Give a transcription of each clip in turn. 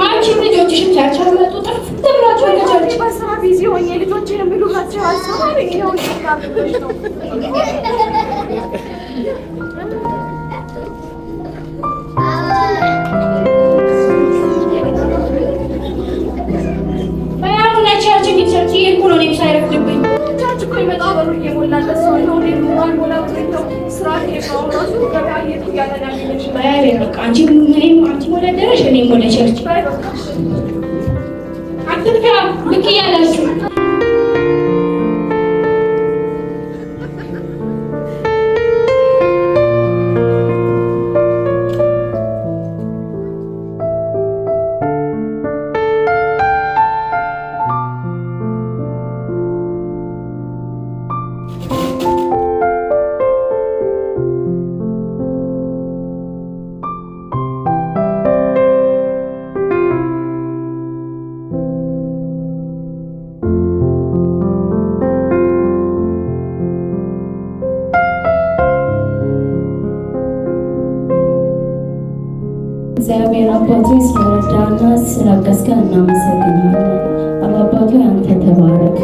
አንቺም ልጆችሽም church አልመጡ፣ ጥፍት ብላችኋል ከ church። በስራ busy ሆኜ ልጆቼን የሚሉላቸው አልሰማም። ይኸው ነው። በይ አሁን church እንሂድ። Church እየሄድኩ ነው እኔም ሳይረፍድብኝ። Church እኮ ይመጣ በሩ እየሞላለት ሰው ነው። እኔ አልሞላ ብሎኝ ነው ስራ ሄድ ነው ራሱ ገበያ እየሄድኩ እያለ ነው ያገኘሽ። በይ በይ በቃ አንቺም እኔም አንቺም ወደ አዳራሽ እኔም ወደ church። በይ በቃ እሺ። አትጥፊያ ብቅ እያላችሁ። እግዚአብሔር አባቱ ስለረዳና ስላገዝከን እናመሰግናለን። አባቱ አንተ ተባረክ።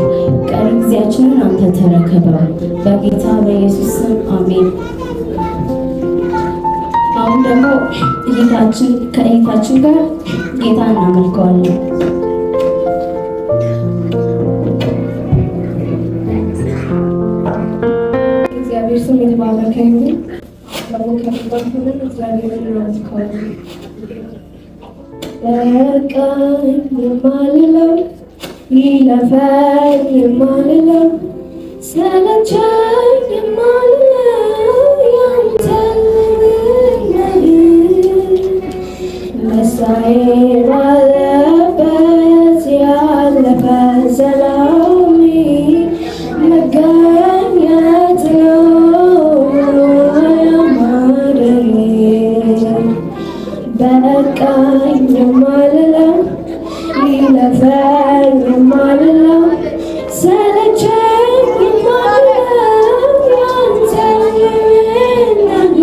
ቀሪ ጊዜያችንን አንተ ተረከበው። በጌታ በኢየሱስ ስም አሜን። አሁን ደግሞ እህታችን ከእህታችን ጋር ጌታ እናመልከዋለን። እግዚአብሔር ስም የተባረከ ይሁን። ደግሞ ከሚባል ሆነን እግዚአብሔርን እናመልከዋለን። በቃኝ የማልለው፣ ይለፈኝ የማልለው፣ ሰለቸኝ የማልለው ያንተ ልብነህ። ደስታዬ ባለበት ያለፈ ሰላሜ መገኘት ነው ማደሬ። በቃኝ የማልለው፣ ይለፈኝ የማልለው፣ ሰለቸኝ የማልለው ያንተ ልብነህ።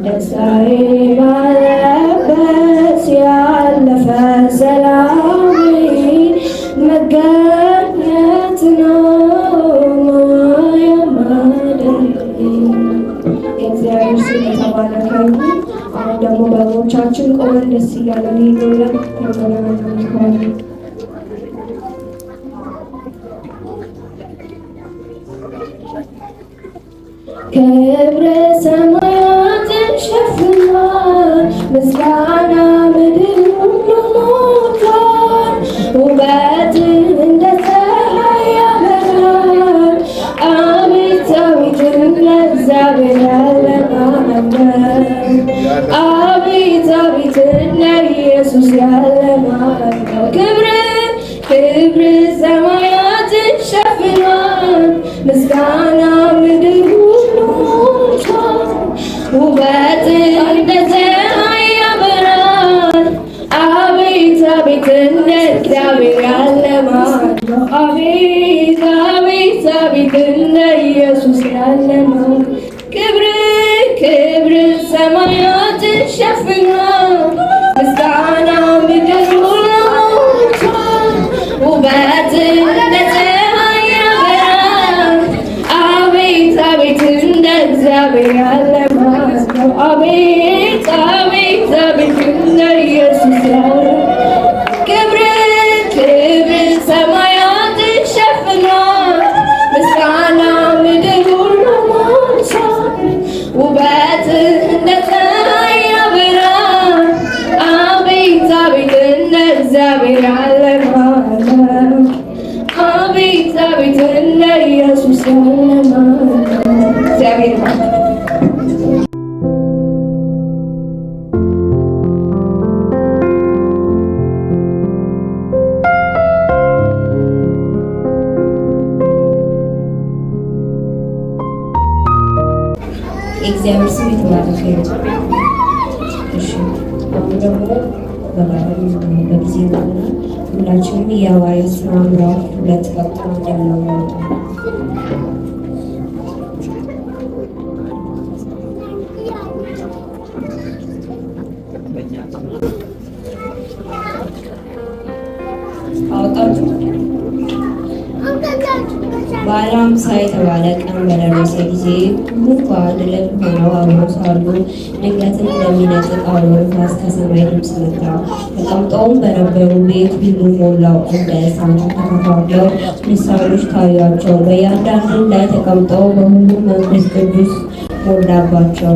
ደስታዬ ባለበት ያለፈ ሰላሜ መገኘት ነው ማደሬ። የእግዚአብሔር ስም የተባረከ ይሁን። አሁን ደግሞ በእግሮቻችን ቆመን ደስ እያለን ይህን መዘመር እናመልከዋለን። ክብር ሰማያትን ሸፍኗል፣ ምስጋና ምድር ሁሉ ሞልቷል። ውበት እንደ ፀሐይ ያበራል። አቤት አቤት እንደ እግዚአብሔር ያለ ማን ነው? አቤት አቤት እንደ ኢየሱስ ያለ ማን ነው? ክብር ክብር ሰማያትን ሸፍኗል፣ ምስጋና ምድር ሁሉ ሞልቷል። ውበት እንደ ፀሐይ ያበራል። አቤት አቤት እንደ እግዚአብሔር ያለ ማን ነው? አቤት አቤት አቤት እንደ ኢየሱስ ያለ ማን ነው? ክብር ክብር ሰማያትን ሸፍኗል፣ ምስጋና ምድር ሁሉ ሞልቷል። ውበት እንደ ፀሐይ ያበራል። አቤት አቤት እንደ እግዚአብሔር ያለ ማን ነው? አቤት አቤት አቤት እንደ ኢየሱስ ያለ። ክብር ክብር ሰማያትን ሸፍኗል፣ ምስጋና ምድር ሁሉ ሞልቷል። ውበት እንደ ፀሐይ ያበራል። አቤት አቤት እንደ እግዚአብሔር ያለ ማን ነው? አቤት አቤት እንደ ኢየሱስ ያለ ማን ነው? እግዚአብሔር ይባርክ። የእግዚአብሔር ስም የተባረከ ይሁን። እሺ አሁን ደግሞ በጊዜ ነውና ሁላችንም የሐዋርያት ሥራ ምዕራፍ 2 ከቁጥር 1 ያለውን እናወጣለን። 50 የተባለ ቀን በደረሰ ጊዜ ሁሉም በአንድ ልብ ሆነው አብረው ሳሉ ድንገትም እንደሚነጥቅ አውሎ ነፋስ ከሰማይ ድምፅ መጣ። ተቀምጠውም በነበሩ ቤት ሁሉ ሞላው። እንደ እሳት ተከፋፍለው ልሳኖች ታዩአቸው፣ በእያንዳንዱም ላይ ተቀምጠው በሁሉም መንፈስ ቅዱስ ሞላባቸው።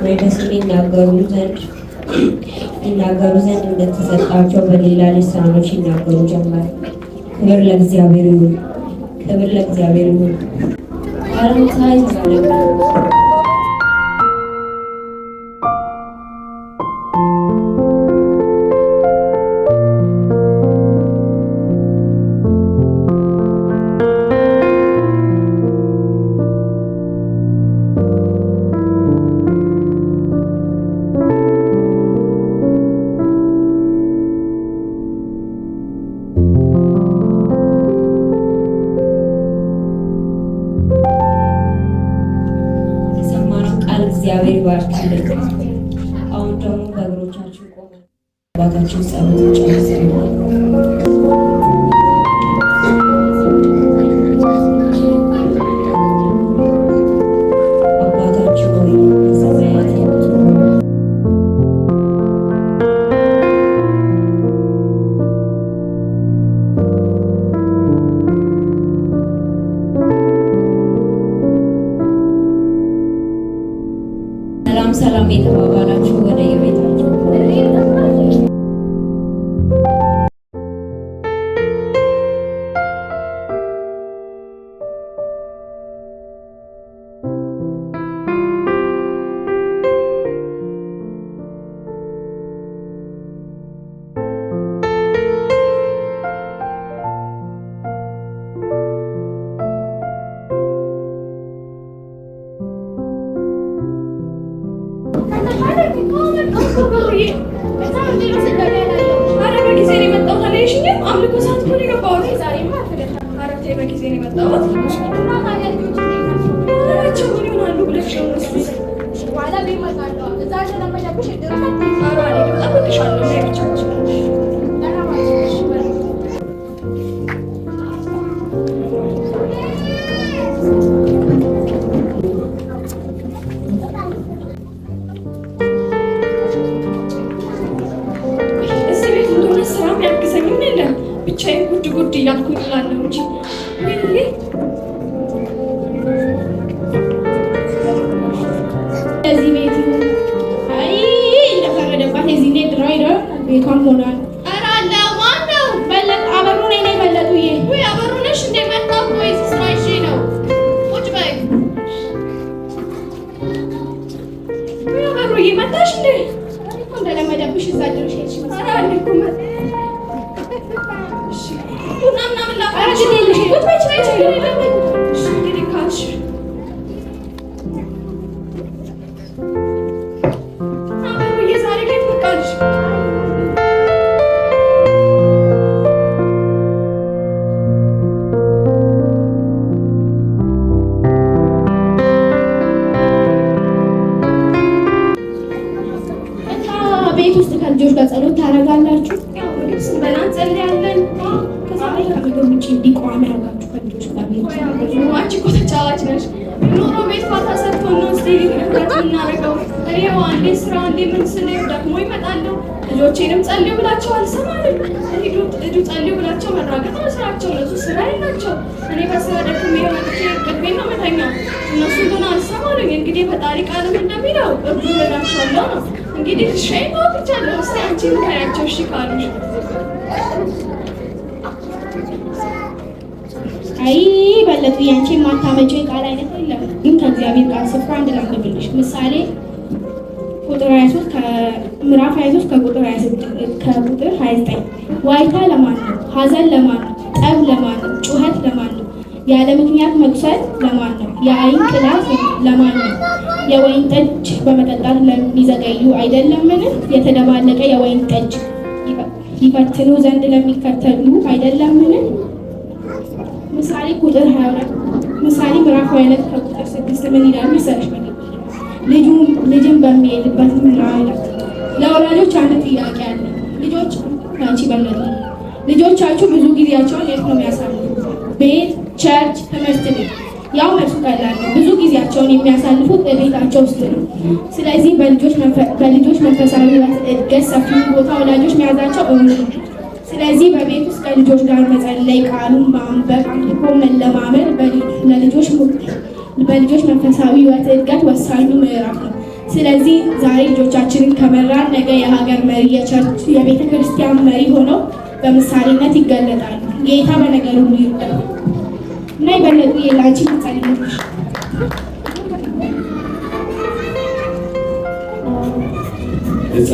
መንፈስም ይናገሩ ዘንድ እንደተሰጣቸው በሌላ ልሳኖች ይናገሩ ጀመር። ክብር ለእግዚአብሔር ይሁን። ክብር ለእግዚአብሔር ይሁን። በዓለ ሃምሳ የተባለ ቀን። የሰማነው ቃል እግዚአብሔር ይባርክልን። አሁን ደግሞ በእግሮቻችን ቆመን አባታችን ጸሎት ጨርሰናል። አባታችን ሆይ በሰማያት የምትኖር። ሰላም ሰላም የተባባላችሁ ወደ የቤታችሁ። ኧረ በጊዜ ነው የመጣሁት። አላየሽኝም? አምልኮ ሰዓት እኮ ነው የገባሁት። ኧረ ተይ፣ በጊዜ ነው የመጣሁት። ናቸው ምን ይሆናሉ ብለሽ ነው እነሱ? ኧረ አልሄድም፣ እጠብቅሻለሁ። ነይ ብቻችን። እዚህ ቤት እንደሆነ ስራም ያግዘኝም የለም። ብቻዬን ጉድ ጉድ እያልኩኝ እላለሁ እንጂ ወይኔ። እዚህ ቤት አይ እንደፈረደባት የዚህ ቤት ድራይደር ቤቷም ሆኗል። ኧረ አለው ማነው? በለጥ አበሩ ነኝ ነኝ በለጡዬ። ውይ አበሩ ነሽ እንደ መጣሁ እኮ የዚህ ስራ ይዤ ነው። ቁጭ በይ። ውይ አበሩዬ መጣሽ እንዴ? እኔ እኮ እንደለመደብሽ እዛ ድረሽ ሄድሽ መሰለኝ። ኧረ አለ እኮ እሺ ቡና ምናምን ኧረ ላፍላሽ። ግድ የለሽም። ቁጭ በይ ችግር የለም። እሺ እንግዲህ ካልሽ። አበሩዬ ዛሬ ከየት ብቅ አልሽ? እና ቤት ውስጥ ከልጆች ጋር ጸሎት ታደርጋላችሁ? ያው ምግብ ስንበላ እንጸልያለን። ከዛ ላይ ከምግብ ውጭ እንዲቋም ያደርጋችሁ ከልጆች ጋር ቤት ውስጥ? አንቺ እኮ ተጫዋች ነሽ። ኑሮ ቤት ፋታ ሰጥቶን ነው እስኪ እርዳታ የምናደርገው። እኔ ያው አንዴ ስራ አንዴ ምን ስል ደግሞ ይመጣለሁ። ልጆቼንም ጸልዩ ብላቸው አልሰማንም። ሂዱ ሂዱ ጸልዩ ብላቸው መራገጥ ነው ስራቸው። እነሱ ስራ የላቸው። እኔ በስራ ደክሜ መጥቼ እንቅልፌን ነው የምተኛው። እነሱ ግን አልሰማንም። እንግዲህ ፈጣሪ ቃልም እንደሚለው እርዱ እላቸዋለሁ ነው። እንግዲህ ድርሻዬን ተወጥቻለሁ። እስኪ አንቺ ምከሪያቸው እሺ ካሉሽ። አይ በለጡ ያንቺ የማታመጪው የቃል አይነት የለም። ግን ከእግዚአብሔር ቃል ስፍራ አንድ ላንብብልሽ። ምሳሌ ቁጥር 23 ከምዕራፍ 23 ከቁጥር 29 ከቁጥር 29 ዋይታ ለማን ነው? ሐዘን ለማን ነው? ጠብ ለማን ነው? ጩኸት ለማን ነው? ያለ ምክንያት መቁሰል ለማን ነው? የዓይን ቅላት ለማን ነው? የወይን ጠጅ በመጠጣት ለሚዘገዩ አይደለምን? የተደባለቀ የወይን ጠጅ ይፈትኑ ዘንድ ለሚከተሉ አይደለምን? ምሳሌ ቁጥር 22 ምሳሌ ምዕራፍ 22 ከቁጥር 6 ምን ይላል መሰለሽ? ልጁ ልጅን በሚሄድበት ምራ ይላል። ለወላጆች አንድ ጥያቄ አለ። ልጆች አንቺ በለጡ ልጆቻችሁ ብዙ ጊዜያቸውን የት ነው የሚያሳልፉት? ቤት፣ Church፣ ትምህርት ቤት። ያው መልሱ ቀላል ነው። ብዙ ጊዜያቸውን የሚያሳልፉት እቤታቸው ውስጥ ነው። ስለዚህ በልጆች መንፈሳዊ ሕይወት እድገት ሰፊውን ቦታ ወላጆች መያዛቸው እውን ነው። ስለዚህ በቤት ውስጥ ከልጆች ጋር መጸለይ፣ ቃሉን ማንበብ፣ አምልኮ መለማመድ በልጆች መንፈሳዊ ሕይወት እድገት ወሳኙ ምዕራፍ ነው። ስለዚህ ዛሬ ልጆቻችንን ከመራን ነገ የሀገር መሪ፣ የ church፣ የቤተ ክርስቲያን መሪ ሆነው በምሳሌነት ይገለጣሉ። ጌታ በነገር ሁሉ ይርዳል እና የበለጡ የላንቺ ምጸልይልሽ።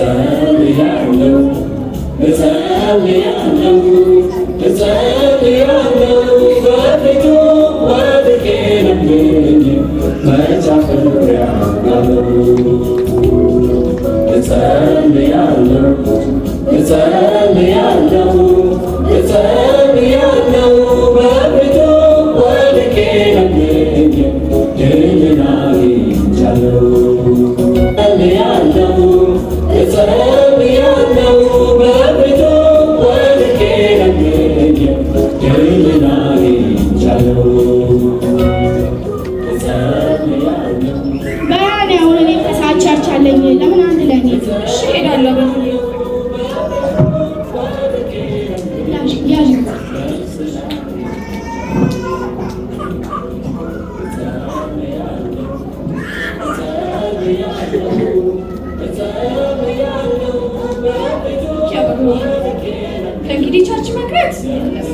እጸልያለሁ፣ እጸልያለሁ፣ እጸልያለሁ፣ በፊቱ ወድቄ ለምኜ መች አፍሬ አውቃለሁ። እጸልያለሁ፣ እጸልያለሁ፣ እጸልያለሁ፣ በፊቱ ወድቄ ለምኜ ድልን አግኝቻለሁ። እጸልያለሁ፣ እጸልያለሁ፣ በፊቱ ወድቄ ለምኜ ድልን አግኝቻለሁ። እጸልያለሁ። በያን አሁን እኔም ከሰዓት church አለኝ። ለምን አንድ ላይ እንሂድ? እሺ፣ እሄዳለሁ በሉ። ያዥ ያዥ። ከእንግዲህ church መቅረት የለም።